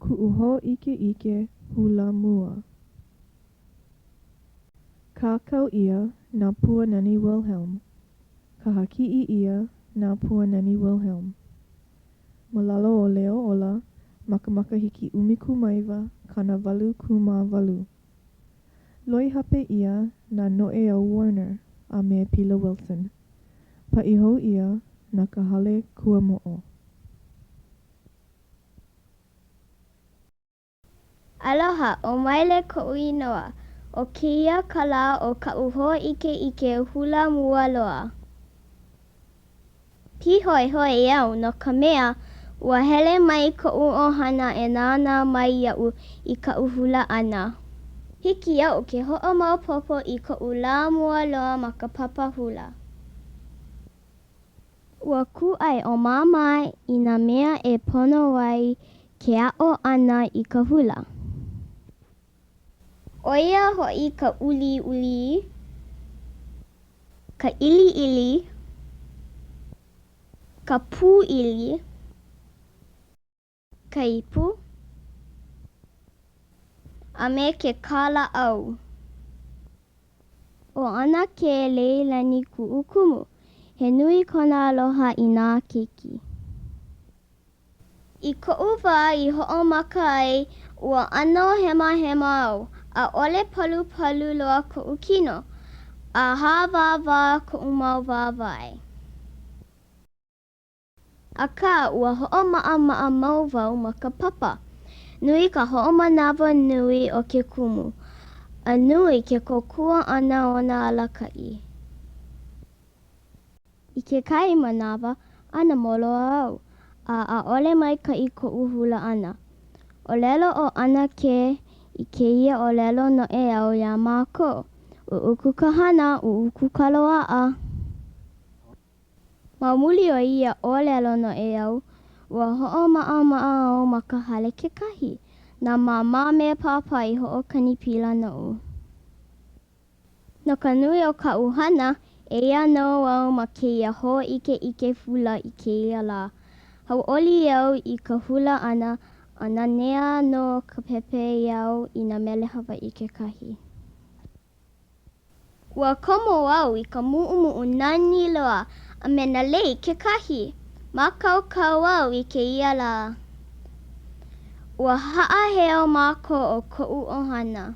Kuʻu hōʻikeʻike hula mua. Kākau ʻia na Puanani Wilhelm. Kahakiʻi ʻia na Puanani Wilhelm. Ma lalo o Leo Ola ma ka makahiki 1988. Loihape ʻia na Noʻeau Warner a me Pila Wilson. Paʻi hou ʻia na ka Hale Kuamoʻo. Aloha, ʻo Maile koʻu inoa. ʻO kēia ka lā o kaʻu hōʻikeʻike hula mua loa. Pīhoihoi au no ka mea, ua hele mai koʻu ʻohana e nānā mai iaʻu i kaʻu hula ʻana. Hiki iaʻu ke hoʻomaopopo i koʻu lā mua loa ma ka papa hula. Ua kūʻai ʻo Māmā i nā mea e pono ai ke aʻo ʻana i ka hula. ʻO ia hoʻi ka ʻulīʻulī, ka ʻiliʻili, ka pūʻili, ka ipu, a me ke kālaʻau. ʻO ʻAnakē Leilani kuʻu kumu. He nui kona aloha i nā keiki. I koʻu wā i hoʻomaka ai, ua ʻano hemahema au, ʻaʻole palupalu loa koʻu kino, a hāwāwā koʻu mau wāwae. Akā, ua hoʻomaʻamaʻa mau wau ma ka papa. Nui ka hoʻomanawanui o ke kumu, a nui ke kōkua ʻana o nā alakaʻi. I kekahi manawa, ʻanamo loa au, a ʻaʻole maikaʻi koʻu hula ʻana. ʻŌlelo ʻo ʻAnakē i kēia ʻōlelo noʻeau iā mākou, ʻUʻuku ka hana, ʻuʻuku ka loaʻa. Ma muli o ia ʻōlelo noʻeau, ua hoʻomaʻamaʻa au ma ka hale kekahi. Na Māmā me Pāpā i hoʻokani pila noʻu. No ka nui o kaʻu hana, eia nō au ma kēia hōʻikeʻike hula i kēia lā. Hauʻoli au i ka hula ʻana a nanea nō ka pepeiao i nā mele Hawaiʻi kekahi. Ua komo au i ka muʻumuʻu nani loa a me nā lei kekahi. Mākaukau au i kēia lā. Ua haʻaheo mākou ʻo koʻu ʻohana.